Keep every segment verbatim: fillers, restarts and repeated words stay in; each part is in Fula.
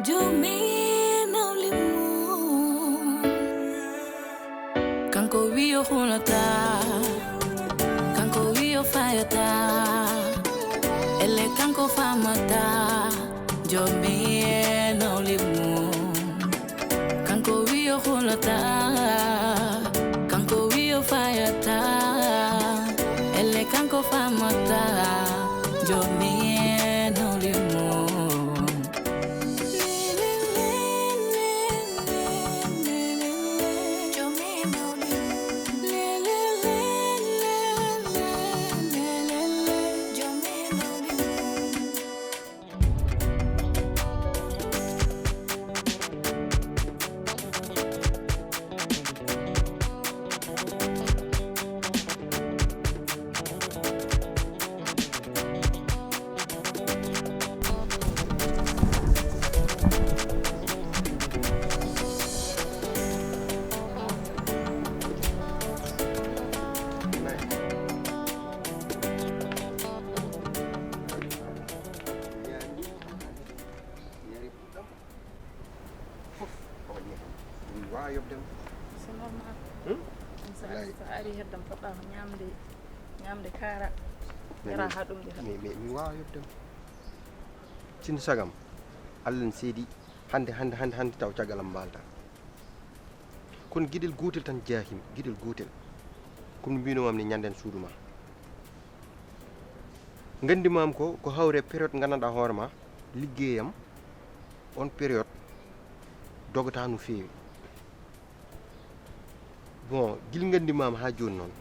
Jomi nawli mum. Kanko wi o hulata, kanko wi o fayata. Elle kanko famata. Jomi e nawli mum. Kanko wi o hulata, kanko wi o fayata. Elle kanko famata. Jomi e nawli mum. Fof ko waɗi heen. Min waawa yoɓde mo. C'est normal. Hmm? Ɗum so Wallaay. So ari heddam poɗɗaama ñaamde, ñaamde kaara. Yara haa ɗum de. Mi, mi, mi waawa yoɓde mo. Sinno sagam, Allah ne seedi hannde, hannde, hannde, hannde taw caggal am mbaalda. Kono geɗel gootel tan jaahimi, geɗel gootel. Kono mbino am ni ñanden suudu ma. Nganndi maam ko, ko hawre période nganndanɗaa hoore ma, liggeyam, on période dogata no feewi. Bon, gila nganndi maam haa jooni noon,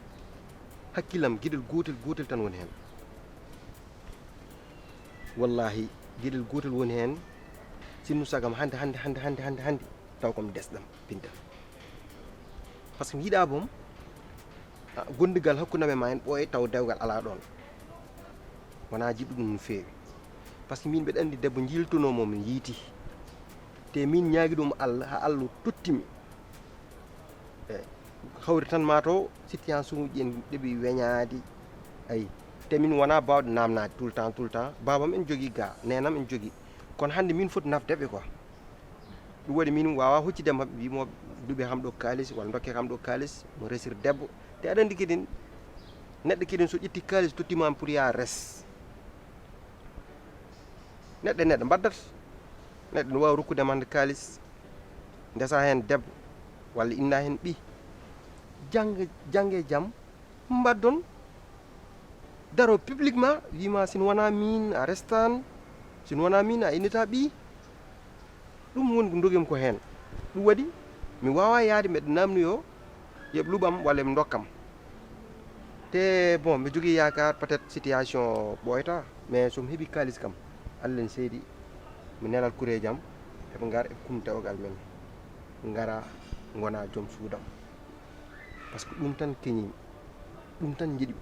hakkilam geɗel gootel, gootel tan woni heen. Wallaahi, geɗel gootel woni heen, sinno sagam hannde, hannde, hannde, hannde, hannde, hannde, taw kam desɗam pinta. Par ce que mi yiɗaa boom, ah, gondigal hakkunde amen ma en ɓooye taw dewgal alaa ɗoon. Wonaa jiɗɗo ɗum no feewi. Par ce que min mbeɗa anndi debbo njiiltunoo mo mi yiiti. Te min ñaagi ɗum Allah, haa Allah totti mi. E, hawri tan ma to situation uji en ɗeɓi weñaade. Ayi, te min wonaa baawɗo naamnaade tout le temps, tout le temps. Baabam en jogii ga, neenam en jogii. Kono hannde min foti nafde ɓe quoi. Ɗum waɗi min waawa huccude ma, wimo duɓe kam ɗo kaalis, walla dokke kam ɗo kaalis, mo resir debbo. Te aɗa anndi kadi, neɗɗo kadi so ƴetti kaalis, totti ma pour ya res. Neɗɗo e neɗɗo mbaddata. Neɗɗo no waawi rokkude ma hannde kaalis, ndesa heen debbo, walla inna heen ɓi. Jannge, jannge jam, mbaddon, daro publiquement, wima, "Sino wonaa min, a restan, sino wonaa min, a innita ɓi." Ɗum woni ko ndogimi ko heen. Ɗum waɗi mi waawa yaade, mbeɗa naamnoyoo, yoɓe luɓam walla ɓe ndokkam. Te, bon, mi jogii yaakaar, peut-être situation ɓooyata, mais so mi heɓi kaalis kam, Allah ne seedi, mi nelal kureejam, eɓe ngar, eɓe kum dewgal men, ngara, ngona joom suudam. Par ce que ɗum tan keñimi, ɗum tan njiɗmi.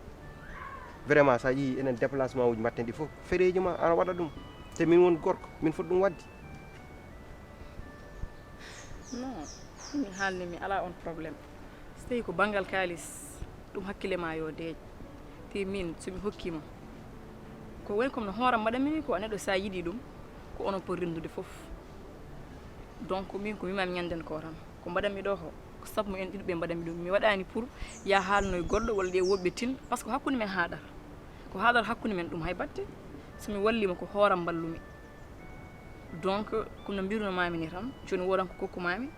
Vraiment, so a yii enen déplacement uji mbatten ɗi fof, fereeji ma ana waɗa ɗum. Te min won gorko, min foti ɗum waɗde. Non, min haalni mi alaa on problème. So tawii ko banngal kaalis, ɗum hakkille ma yo deeƴ. Te min, so mi hokkii ma, ko woni comme no hooram mbaɗanmi ni quoi, neɗɗo so a yiɗii ɗum, ko onon poti renndude fof. Donc, min ko mi maami ñannden ko tan. Ko mbaɗanmi ɗo ko, ko sabu mo en ɗiɗo ɓe mbaɗanmi ɗum. Mi waɗaani pour ya haalno e goɗɗo walla ɗe woɓɓe tin, par ce que hakkunde men haaɗata. Ko haaɗata hakkunde men ɗum hay batte. So mi walliima ko hooram mballumi. Donc, comme no mbiruno maami ni tan, jooni wodan ko kokku maami.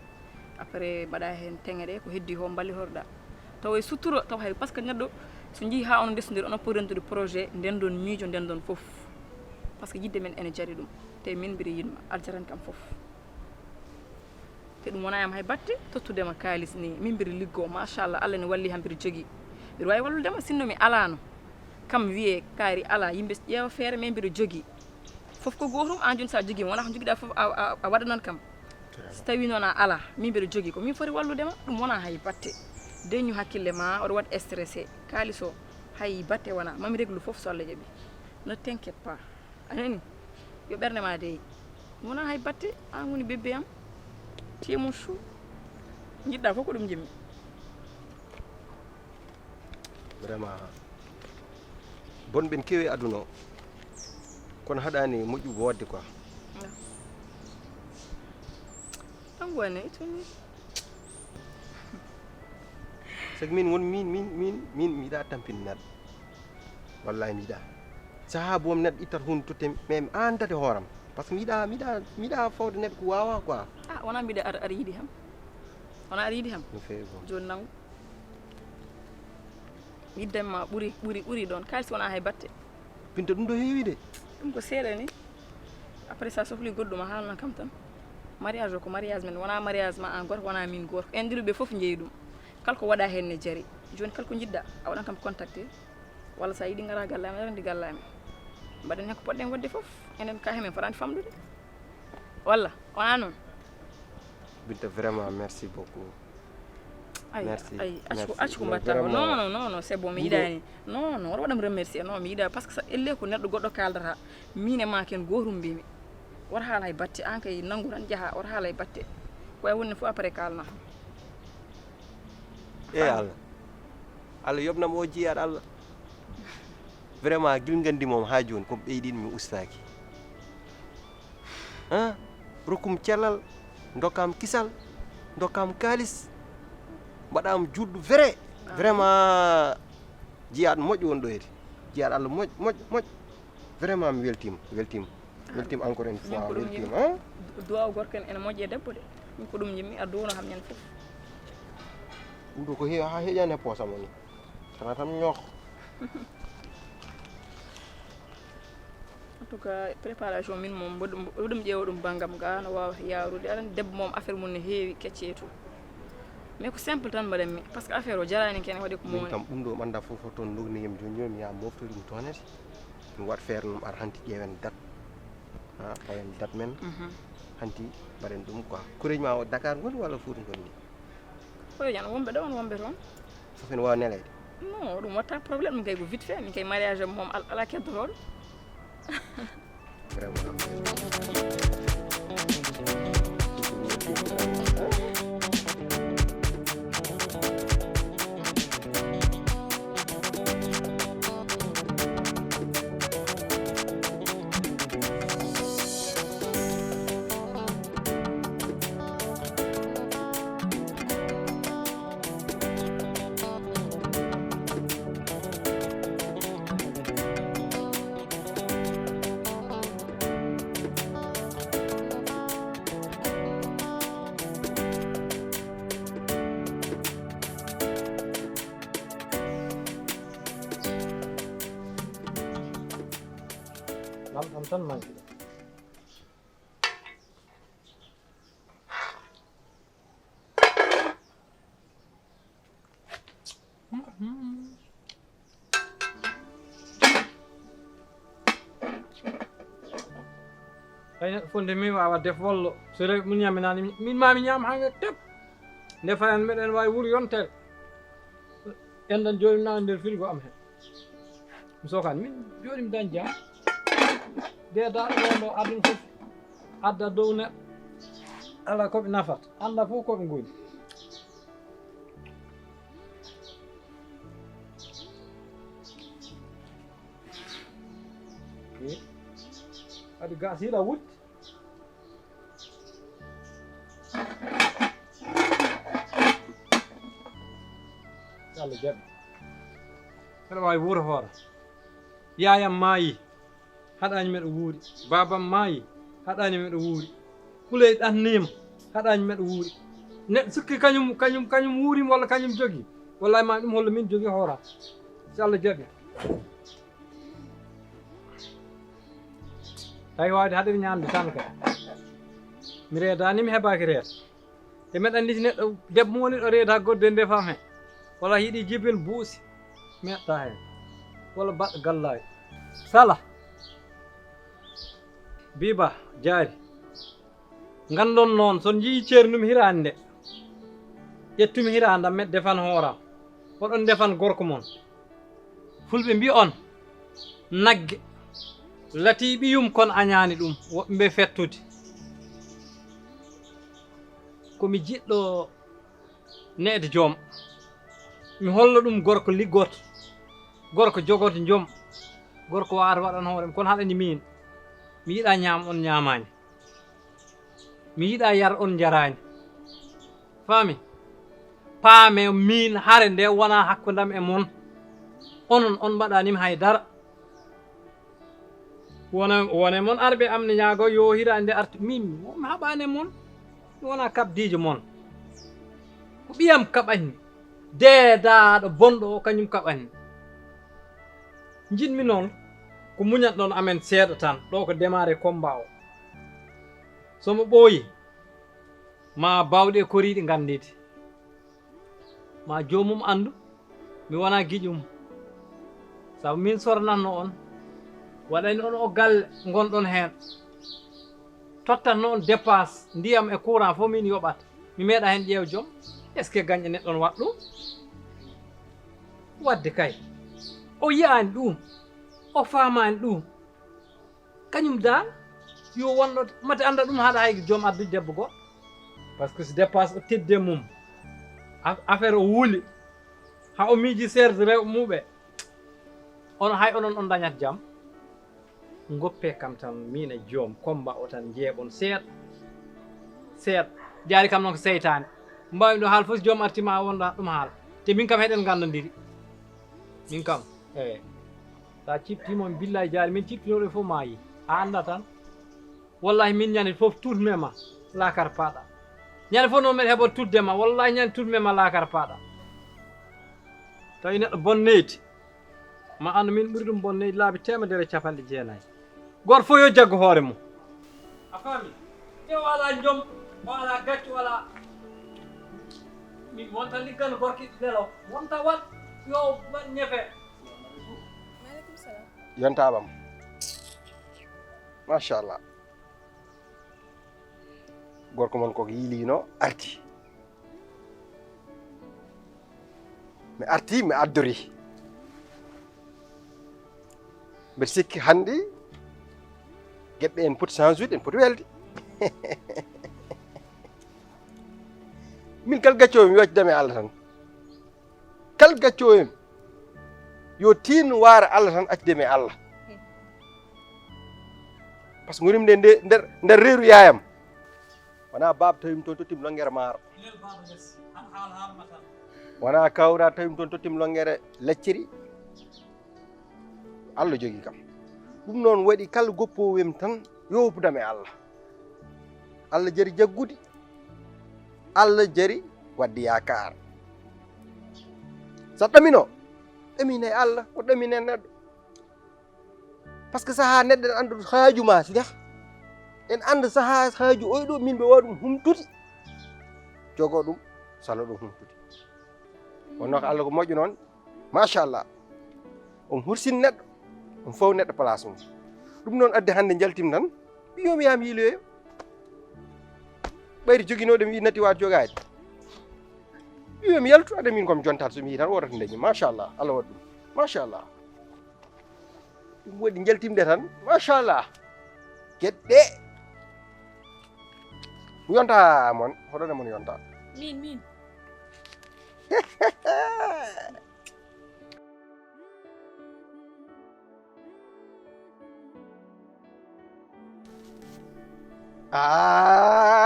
Après, mbaɗa heen teŋe ɗe, ko heddi ho mballitotoɗa. Tawa e sutura, tawa hay, par ce que neɗɗo, so njii haa ono ndesondiri, ono poti rentude projet, nden ɗon miijo, nden ɗon fof. Par ce que yidde men ene jari ɗum. Te min mbiɗa yiɗma, aɗa jarani kam fof. Te ɗum wona yam hay batte, tottude ma kaalis ni, min mbiɗa liggo, machallah, Allah ne walli ham mbiɗa jogii. Mbiɗa waawi wallude ma, sinno mi alaano. Kam wiyee, kaari alaa, yimɓe ƴeewa feere, mais mbiɗa jogii. Fof ko gootum, aan jooni so a jogiima, wonaa ko njogiɗaa fof a, a, a waɗanan kam. So tawii noon a alaa, min mbiɗa jogii, ko min foti wallude ma, ɗum wonaa hay batte. Deñu hakkille ma, oɗo waɗ stressé, kaalis o, hay batte wonaa, mami réglu fof so Allah jaɓi. Ne t'inquiète pas. A nani? Yo ɓernde ma deey. Ɗum wonaa hay batte, aan woni bébé am. Tu es mon chou. Njiɗɗaa fof ko ɗum njiɗmi. Vraiment, bonɓe ne keewi e aduna o, kono haɗaani moƴƴu woodde quoi. Ɗum woni tun. Sabu min won min min min min mi yiɗa tampin neɗɗo. Wallahi mi yiɗa. Saha boom neɗɗo ittat hunde totte mais mi andate hooram. Parce que mi yiɗa mi yiɗa mi yiɗa fawde neɗɗo ko wawa quoi. Ah, wona mbiɗa ar ar yiɗi ham. Wona ar yiɗi ham. No feewi boom. Joni nangu. Yiddema ɓuri ɓuri ɓuri ɗon kalis wona hay batte. Binta ɗum ɗo heewi de. Ɗum ko seeɗa ni. Après sa sohli goɗɗum a haalna kam tan. Mariage o ko mariage men wona mariage ma an goto wona min goto en ɗiɗo ɓe fof jeeyi ɗum. Kala ko waɗa hen ne jari. Joni kala ko jiɗɗa a waɗan kam contacté. Walla sa yiɗi gara gallami aɗa andi gallami. Mbaɗen hen ko poɗɗen waɗde fof. Enen ka hemen fotani famɗude. Walla wona noon. Binta vraiment merci beaucoup. Ay, merci, ay, accu, merci. Accu ko mbatta ko non non non non c'est bon mi yiɗani. Non non wata waɗam remercier non mi yiɗa parce que sa elle ko neɗɗo goɗɗo kaldata. Min e ma ken gotum mbimi. Wata haala hay batte an kay nangu tan jaaha wata haala hay batte. Ko e wonni fof après kalna. E Allah. Allah yoɓnam o jiyaɗo Allah. Vraiment gil gandi mom ha joni ko ɓeyɗin mi ustaki. Hein? Rokkum cellal, dokkam kisal, dokkam kalis, mbaɗam juɗɗo vrai. Vraiment jiyaɗo moƴƴo won ɗo hedi. Jiyaɗo Allah moƴƴo moƴƴo moƴƴo. Vraiment mi weltima, weltima. Weltima encore une fois, weltima. Hein? Duwaw gorko en ene moƴƴe debbo de. Min ko ɗum jimmi a duwono kam ñande fof. Ɗum ɗo ko heewi ha heƴani e poosam o ni. Kana tan ñoox. En tout cas préparation min moom mboɗum ƴeewa ɗum banggam ga no wawa yarude aɗa andi debbo moom affaire mum ne heewi kecce e tout. Mais ko simple tan mbaɗanmi par ce que affaire o jarani kene waɗi ko mowni. Kam ɗum ɗo ɓanda fof fof toon nokniyam joni joni mi yaha moftoy ɗum toonede. Mi waɗ feere ɗum ar hanti ƴeewen date ha ɓayen date men. Hanti mbaɗen ɗum quoi kureji ma o Dakar ngoni walla Fouta ngoni ni? Koye jan wonɓe ɗo on wonɓe toon. Fof ene wawa neleede. Non ɗum watta problème ɗum kay ko vite fait min kay mariage am moom ala keddotooɗo. Vraiment. Lamɗam tan manki ɗo. Ay neɗɗo fof nde min wawa def wollo so rewi mun ñaminani min ma mi ñama hanga tep. Nde fayan meɗen wawi wuur yontere. Enɗan joni nana nder frigo am he. Mi sokan min joni mi dañ jam. Deedaɗo ɗo ɗo aduna fof adda dow neɗɗo. Ala koɓe nafata anda fof koɓe goni. Kadi gas hiɗa wutti. Yo Allah jaɓi. Mbeɗa waawi wuuro hoore. Yaayam maayi, haɗaani mbeɗa wuuri. Baabam maayi, haɗaani mbeɗa wuuri. Kuley ɗannima, haɗaani mbeɗa wuuri. Neɗɗo sikki kañum kañum kañum wuurima walla kañum jogii. Wallahi ma ɗum hollo min jogii hooram. So Allah jaɓi. Tawi waawde haɗir ñaamde tan kay. Mi reedaani mi hebaaki reet. Te mbeɗa anndi si neɗɗo debbo mo woni ɗo reeda godde nde fam he walla yiɗi jibin buusi meɗta heen walla baɗɗo gallaaji sala biba jaari nganndon noon so njii ceernum hiraande nde ƴettumi hiraande am meɗ defan hooram oɗon defan gorko mon fulɓe mbi on nagge latii ɓiyum kon añaani ɗum woɓɓe mbe fettude Ko mi jiɗɗo ne'de joom. Mi holla ɗum gorko liggoto, gorko jogoto joom, gorko waawata waɗan hoore mum kono haɗani miin. Mi yiɗaa ñaam on ñaamaani. Mi yiɗaa yar on njaraani. Faami? Paame min hare nde wona hakkundam e mon. Onon on mbaɗanim hay dara. Wona, wone mon arɓe am ne ñaago yo hiraande nde artu. Min, mi haɓaani e mon. Mi wona kaɓdiijo mon. Ko ɓiyam kaɓanmi. Deedaaɗo bonɗo o, kañum kaɓanmi. Njiɗmi noon ko muñatɗon amen seeɗa tan. Ɗo ko démarré combat o. So mo ɓooyi, ma baawɗe koriiɗe nganndeede. Ma joomum anndu mi wona giƴum. Sabu min sornatno on, waɗani on o galle ngonɗon heen. Tottatno on dépense, ndiyam e courant fof min yoɓata. Mi meeɗa heen ƴeew joom. Est-ce que gañƴe neɗɗo on waɗ ɗum? Waɗde kay, o yiyaani ɗum, o faamaani ɗum. Kañum dal, yo wonɗo, mate annda ɗum haɗa hay joom addude debbo goɗɗo. Par ce que so dépense o tedde mum, a-, affaire o wuuli, ha o miiji serde rewɓe muɓe, on hay onon on dañat jam. Ngoppe kam tan, min e joom combat o tan, njeeɓon seeɗa, seeɗa. Jaari kam noon ko seytaane. Mbawmi ɗo haal fof, so joom arti ma wonɗo ɗum haala. Te min kam heɗen nganndondiri. Min kam, eey. Sa ciftiima, billahi jaari, min ciftinooɗo fof maayi. A annda tan. Wallahi min ñande fof tutme ma laakar paaɗa. Ñande fof noon mbeɗa heɓo tutde ma. Wallahi ñande tutme ma laakar paaɗa. Tawi neɗɗo bonneyti. Ma anndu min ɓuri ɗum bonneyti laabi teemedere e capanɗe jeenayi. Gooto fof yo jaggu hoore mum. A faami? Te o alaa joom, o alaa gacce, o alaa. Mi wonta liggal gorki lelo. Wonta waɗ, yo waɗ ñefe. Maaleykum salaam. Yontaɓam. Machallah. Gorko mon koko yiilino arti. Mi arti, mi addori. Mbeɗa sikki hannde geɗe en poti change ude, en poti welde. Min kal gaccowo mi waccudam e Allah tan. Kal gaccowo en yo tin waara Allah tan, accudem e Allah. Par ce que ngonimi nde, nde, nder, nder reeru yaayam. Wona baaba tawimi toon, tottim longere maaro. Wona kawra tawimi toon, tottim longere lacciri. Allah jogi kam. Ɗum noon waɗi kala goppowem tan, yo woppudam e Allah. Allah jari jaggude. Allah jari waɗde yaakaar. So ɗamino, ɗamine Allah, o ɗamine neɗɗo. Par ce que sahaa neɗɗo en anndu haaju ma, si en annda sahaa haaju oy ɗo, min mbe waɗa ɗum humtude. Jogo ɗum, salo ɗum humtude. Wonno ko Allah ko moƴƴo noon, machallah. On hursin neɗɗo, on fof neɗɗo place mum. Ɗum noon addi hannde njaltim tan, ɓiyomi yam yiiloyo. Ɓayri joginooɗo mi natti waat jogaade. Ɓiyomi yaltu, ada min kom jontal so mi yii tan woodata ndeñi. Machallah, Allah waɗi ɗum. Machallah. Ɗum waɗi njaltimde tan, machallah. Geɗɗe. Yonta mon, hoɗone mon yonta. Min, min.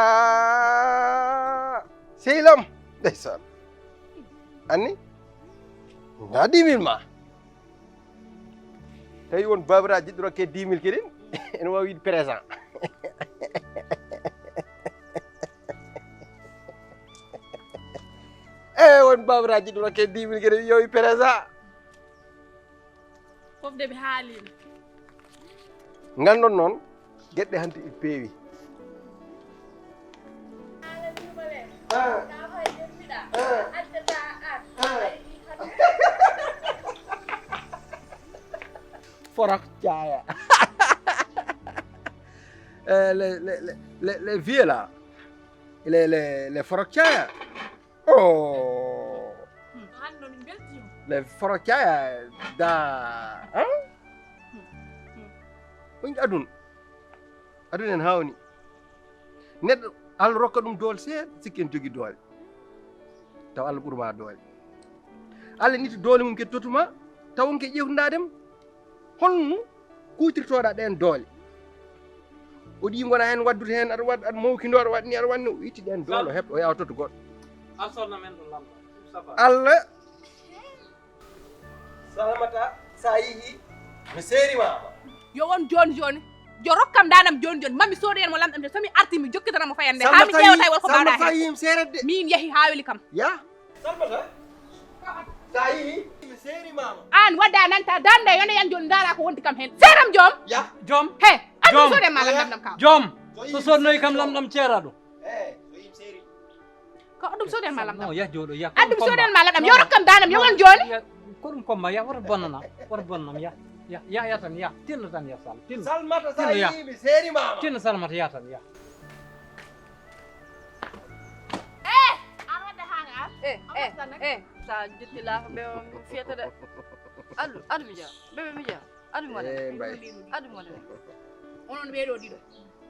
Ah, sehil am, ndeysaan. Anni? Ndaa dix mille ma. Tawi won babra jiɗɗo rokke dix mille kadi, ene waawi wiide présent. Eh, won babra jiɗɗo rokke dix mille kadi, yo wi présent. Fof de ɓe haalino. Nganndon noon, geɗe hanti ɗi peewi. Forok caaya. Eh, les, les, les, les, les vieux là. Les, les, les forok caaya. Oh. Hmm, hannde min mbeltiima. Les forok caaya da, hein? Hmm, hmm. Ɗum aduna. Aduna en hawni. Neɗɗo, Allah rokka ɗum doole seeɗa, sikki en jogii doole. Taw Allah ɓurma doole. Allah niti doole mum kadi totuma, taw on ke ƴewtuɗaa dem. Holno kuutirtoɗaa ɗeen doole? O ɗi ngona heen waddude heen, aɗa waɗ-, aɗa mawkindo, aɗa waɗni, aɗa waɗni, o itti ɗeen doole, o heɓ-, o yawa tottu goɗɗo. An soxna men ɗum lamɗo. Ɗum safaa. Allah. Salamata, sa yi'i mi seeri ma. Yo won jooni jooni. Yo rokkam daanam jooni jooni. Mami soodoyen mo lamɗam jooni. So mi arti mi jokkitana mo fayande. Haa mi ƴeewata wol ko mbaɗa heen. Min yehi haa weli kam. Ya. Salamata, sa yi'i mi seeri ma. An wadda nanta dande yone yan jooni ndaara ko wondi kam heen. Seeram joom. Ya. Joom. He, addu soodoyen ma lamɗam ɗam ka. Joom. So sodnoyi kam lamɗam ceeraɗo. Eh, so yi'i mi seeri. Ko ɗum soodoyen ma lamɗam. Non, ya jooɗo, ya. Addu soodoyen ma lamɗam. Yo rokkam daanam, yo won jooni. Ya, ko ɗum komma, ya, woto bonnana. Woto bonnam, ya. Ya, ya, ya tan, ya. Tinno tan, ya Sal. Tinno. Salmata, sa yi'i mi seeri ma. Tinno Salmata, ya tan, ya. Eh, an wadde haa nga ar. Eh, eh, eh. Sa jetti laafa ɓe o fiyata de. Addu, addu mi jaa. Bebe mi jaa. Addu mo de. Eh, mbay. Addu mo de. Onon ɓee ɗoo ɗiɗo.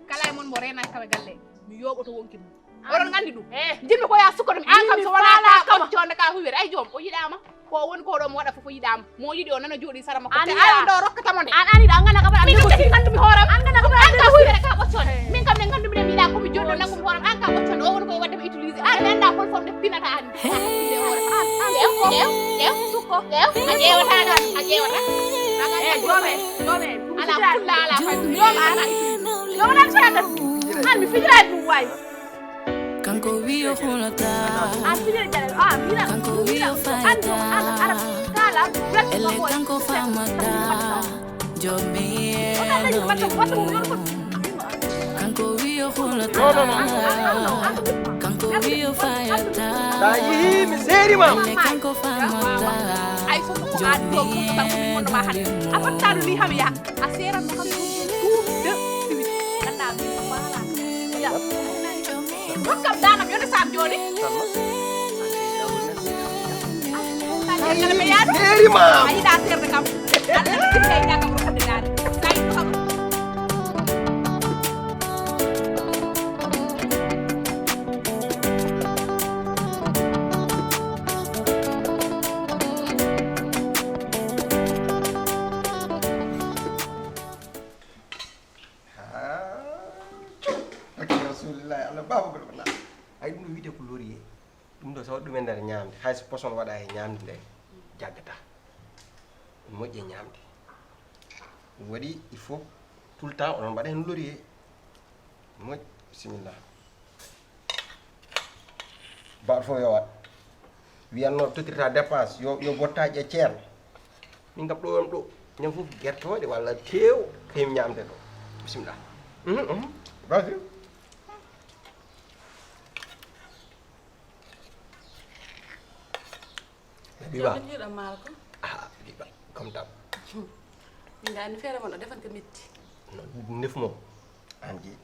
Kala e mon mo reenaaki kam e galle, mi yooɓoto wonki mum. Oɗon nganndi ɗum. Eh. Njiɗmi ko yaa sukkoto mi. Aan kam so wonaa ka ɓoccoonde ka huwere. Ay joom, o yiɗaama. Ko woni ko ɗo mo waɗa fof o yiɗaama. Mo yiɗi o nana jooɗi sara makko. Te ayo ɗo rokkata mo nde. An ani ɗa ngana ka baɗa. Min ɗum kadi nganndumi hooram. An ngana ka baɗa. An ka huwere ka ɓoccoonde. Min kam nde nganndumi ɗe mi yiɗaa ko mi jooɗi ɗo nanngumi hooram. An ka ɓoccoonde. O woni ko e waɗde mi utilisé. An mi anndaa hol fof nde pinata an. He. An, an, an. Ƴeew, ƴeew, ƴeew, sukko. Ƴeew, a ƴeewata ɗon, a ƴeewata. Eh, joome, joome. Ala fulla, ala fayda. Joome, ala. Joome, ala fayda. An mi fijiraade ɗum waay. Kanko wiyo hulata. An fijira jare, ah, mira. Kanko wiyo fayata. An, an, an, kala. Elle kanko famata. Jomi e noli. Kanko wiyo hulata. Kanko wiyo fayata. Sa yi'i mi seeri ma. Elle kanko famata. Ay so ko an do ko tan ko mo ma hande. A fattano ni ham ya. A seeran mo kam ɗum ɗum de siwit. Ganda mi ko faala. Ya. Rokkam daanam yone sam jooni. Salma. Seeri ma. A yiɗa seerde kam. Allah no tigga yiɗa kam rokkande daande. Sa yiɗi kam. Haa, cuk. Barke Rasulillahi, Allah baaba ko ɗum na. Ay ɗum no wiyde ko laurier. Ɗum ɗo so waɗi ɗum e nder ñaamde, hay so poson waɗa e ñaamde nde, jaggata. Ɗum moƴƴi e ñaamde. Ɗum waɗi il faut tout le temps onon mbaɗa heen laurier. Moƴƴi, bisimilla. Baɗo fof yo waɗ. Wiyatno totirta dépense, yo, yo bottaaji e ceerno. Min kam ɗo on ɗo, ñam fof gertooɗe walla teew, kayim ñaamde ɗo. Bisimilla. Mhm, mhm. Vas-y. Biba. Jooni jiiɗo maaro ko? Ah, Biba, comme d'hab. Min daani feere mon o defan ko metti. No, ndef mo. An jeyi.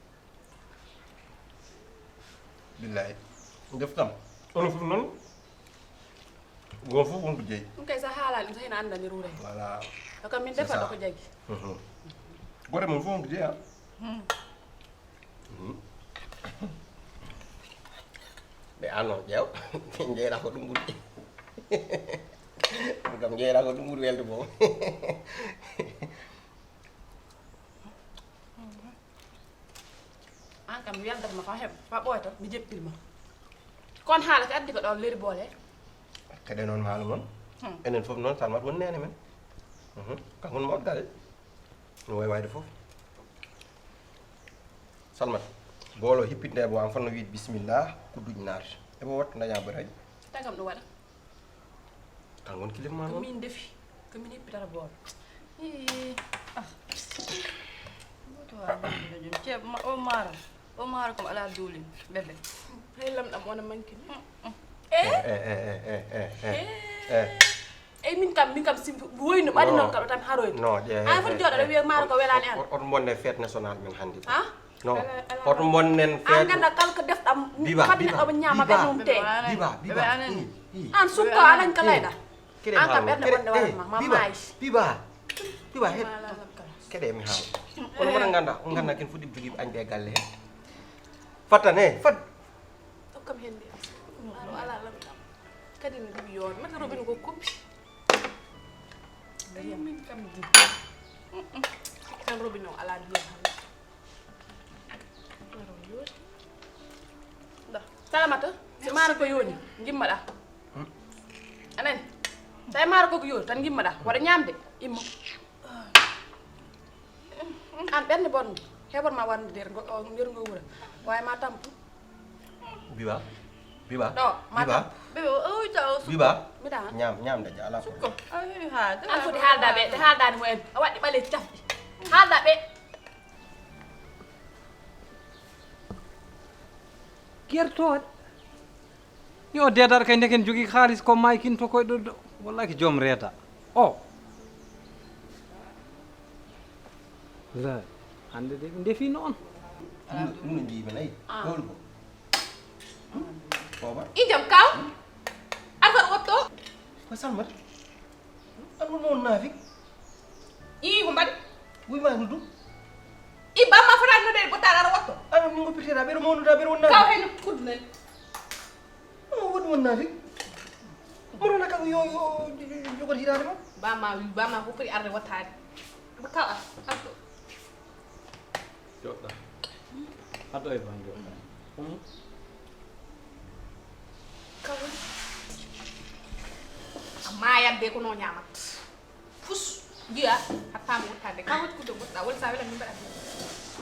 Billahi. Ndef kam. Ono fof noon. Won fof won ko jeyi. Ɗum kay sa haalaani ɗum, so hino anndani ruure. Voilà. Ko kam min defa ɗo ko jagi. Mhm. Gore mon fof won ko jeyi, ah. Hmm. Mhm. Ɓe an noon ƴeew, njeyra ko ɗum ɓuri. Ɗum kam njeyra ko ɗum ɓuri welde fof. An kam mi weldatma fa heɓ, fa ɓooyta, mi jeppirma. Kon haala ko addi ko ɗo leri boole. Kadi noon haala mon. Hmm. Enen fof noon Salmat won neene men. Mhm. Kanko woni mawɗo galle. No wayi wayde fof. Salmat, boolo hippitnde e bo an fanno wiide bisimilla, kudduji naata. E bo watta daña boray. Tagam ɗum waɗa. Tan won kilim ma ko noon. Min defi, ko min hippitata boolo. Ii, ah. Moto wa ɗum joom ceeb ma o maaro. O maaro kam ala duulin, bébé. Hay lamɗam ona manki ni. Mm, mm. Eh? Eh, eh, eh, eh, eh, eh. Eh. Eh. Ey, min kam, min kam, si mi woyno ɓaɗi noon kam, tan haroyde. Non, ƴe-, an fof eh, jooɗo, aɗa eh, wiya maaro ko welaani an. Oto bonnen fête nationale men hannde. Ha? Non. Oto bonnen fête. An ganda kala ko defɗam, Biba, kam Biba, neɗɗo mo ñaama ɓe Biba, mum te. Biba, Biba, ii, ii. An sukko, a lañ ko layɗa. Keɗe an kam ɓernde bonde waɗat ma, ma maayi. Biba, Biba, heɗ. Keɗe mi haala. Kono mbaɗa ganda, on ganda ken fuɗɗi jogiiɓe añ ɓe galle he. Fattan he, fat. Hokkam hen mbiya. Maaro ala lamɗam. Kadi no ɗum yoon. Mata robino ko kuppi. Ayi min kam di. Tan robino ala ndiyam hannde. Maaro yoori. Nda. Salamata, si ma Maaro ko yooni, ngimmaɗa. A nani? Tawi maaro ko yooni, tan ngimmaɗa. Waɗa ñaamde, immo. Aan ɓernde bonɗo, heɓor ma wonde nder ngo, o, nder ngo wuro. Waawi ma tampu. Biba, Biba, ɗo, ma Biba, tampu. Bebe, o, o, o, sukko. Biba, miɗa aan. Ñaam, ñaam daña, alaa ko. Sukko. Ay, ha, aan foti haalda ɓe, ɓe haaldaani mo en. A waɗi ɓaleeji cafɗi. Haalda ɓe. Gertooɗe. Yo, deedar kay, ndeken jogii kaalis ko maakinto koy ɗo, ɗo. Wallahi ko joom reeta. O. La, hannde de ɓe ndefi noon. Ɗum, ɗum no njii men, ayi. Ah. Ɗoon ko. Hmm? Booba. I jam kaw. Hmm? Arfan wotto. Ko Salmata. An won mo won naafik. Ii, ko mbaɗi? Wi ma nuddu. I bamma fota nodde botaɗo ara wotto. An won ningo pirtira ɓeɗo mo nudda ɓeɗo wonna. Kaw hen kuddu nen. O woni won naafik. Mo rona kam yo, yo, yo, jogot hiraade ma. Bamma wi, bamma ko foti arde wottaade. Kaw ar, ar ɗo. Joɗɗa. Haɗo e ban joɗɗa. Hmm? Kaw. Amma yadde ko no ñamat. Fus, njiya, hatta mo wuttande. Ka hoti kudde goɗɗa, woni sa wela min mbaɗa.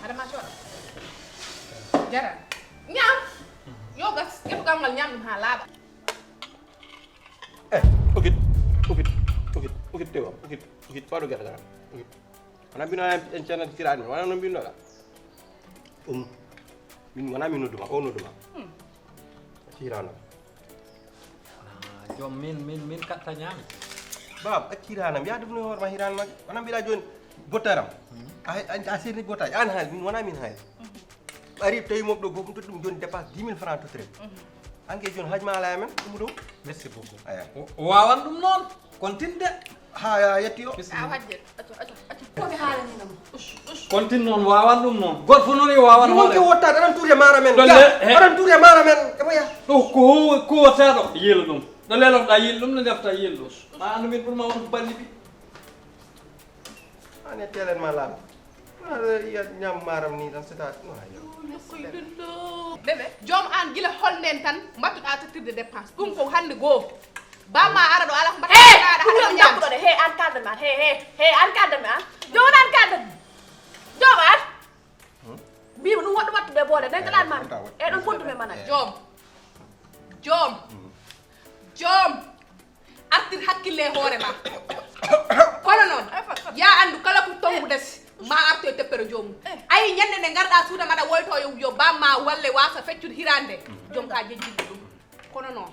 Hade ma cooɗa. Jara. Ñaam. Yo gas, ƴettu gamngal ñaam ɗum ha laaɓa. Eh, okit, okit, okit, okit, tewa, okit, okit, faɗo gerte garam. Okit. Wona mbino en, en cenan siraani, wona no mbinoɗa. Um, min wona min nodduma, o nodduma. Hmm. Sirano. Ah, joom min, min, min katta ñaami. Baab, acciraanam, yaa ɗum no hoore ma hiraanma. Wona mbiɗa jooni bottaram. Hmm. A, a, a sirni bottaji, an haali, min wona min haali. Hmm. Ari tawi mom ɗo, gooto ɗum totti ɗum jooni dépense dix mille francs tottiree. Mhm. An kay jooni haaj ma alaa e men, ɗum ɗo. Merci beaucoup. Aya. O, o wawan ɗum noon, kontinde. Ha, ya yetti o. Bisimilla. A wajje, acca, acca, acca. Ko mi haalani nam. Us, us. Kontin noon, wawan ɗum noon. Goto fof noon yo wawan hoore. Ɗum wonke wottaade, aɗan tuuri e maara men. Ɗo le-, he. Aɗan tuuri e maara men. E mo ya. Ɗo ko, ko wottaɗo, yiila ɗum. Ɗo lelotoɗa yiila ɗum, no defta yiila ɗum. Ma andu min ɓurma won ko balli ɓi. An e telen ma laaɓa. Aɗa yiya ñaam maaram ni tan, c'est à, no, ayo. Bébé, joom an gila hol nden tan mbattuɗa tottirde dépense. Ɗum ko hannde goo. Bamma ara ɗo ala ko mbaɗa. Hey, ɗum ɗo ñaam. Ɗo de, hey, an kalda ma, hey, hey, hey, an kalda ma. Joom an kalda. Joom an. Hmm? Mbima ɗum woɗɗo wattude boole, nden ko ɗan man. Eh, ɗum kontu men mana. Joom. Joom. Hmm. Joom. Artir hakkille e hoore ma. Kono noon, ya anndu kala ko tonngu dasi, ma arto e teppere joomum. Ayi, ñande nde ngarɗa suuda maɗa woyto yo, yo bamma walle wasa feccude hirande. Joom ka jejjitde ɗum. Kono noon,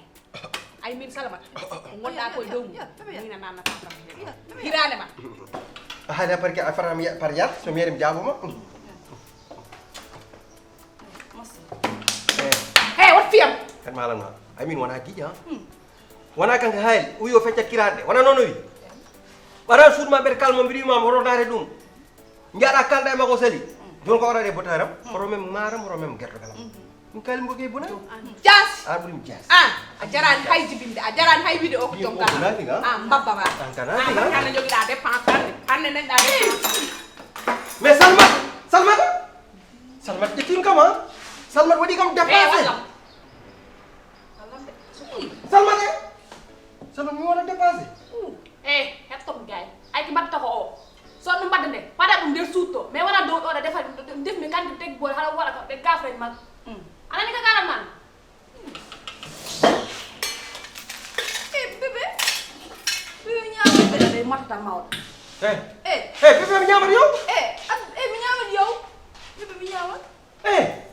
ay min Salamata, ko ngonɗa ko e dow mum, min a nannata kam heen. Hirande ma. A haali par, par, par yar, so meeɗen jaaboma. Eh. Hey, wat fiyam. Kat malam na. Ay min wona giƴa. Hmm. Wona kanko haali, o wi o feccat kiraɗe. Wona noon o wi. Ɓaran suudu ma ɓeɗa kalmo mbiɗa wima hoto naate ɗum. Njaɗa kalɗa e makko sali. Jooni ko waɗaɗe botaram, hoto mem maaram, hoto mem gertogal am. Ɗum kalim ko gay bonani. Jaas. An ɓurim jaas. An, a jarani hay jibinde, a jarani hay wiide o ko joom gala. An mbabba ma. An kana. An kana jogiɗa dépense hannde. Hannde nanɗa dépense. Mais Salma, Salmata. Salmata ƴettin kam ha. Salmata waɗi kam dépensé. Salmata e. Salmata mi waɗa dépensé. Eh, hettom gay. Ay ki mbatta ko o. So ɗum mbaɗde nde, paɗa ɗum nder suutto. Mais wona dow ɗo ɗa defa ɗum, ɗum defi mi kandi teg boy hala wala ko ɓe gafren mag. Anani ka garan man. Eh, bébé. Bébé, ñaama. Bébé, matata mawɗo. Eh. Eh. Eh, bébé, mi ñaama yow. Eh, eh, mi ñaama yow. Bébé, mi ñaama. Eh.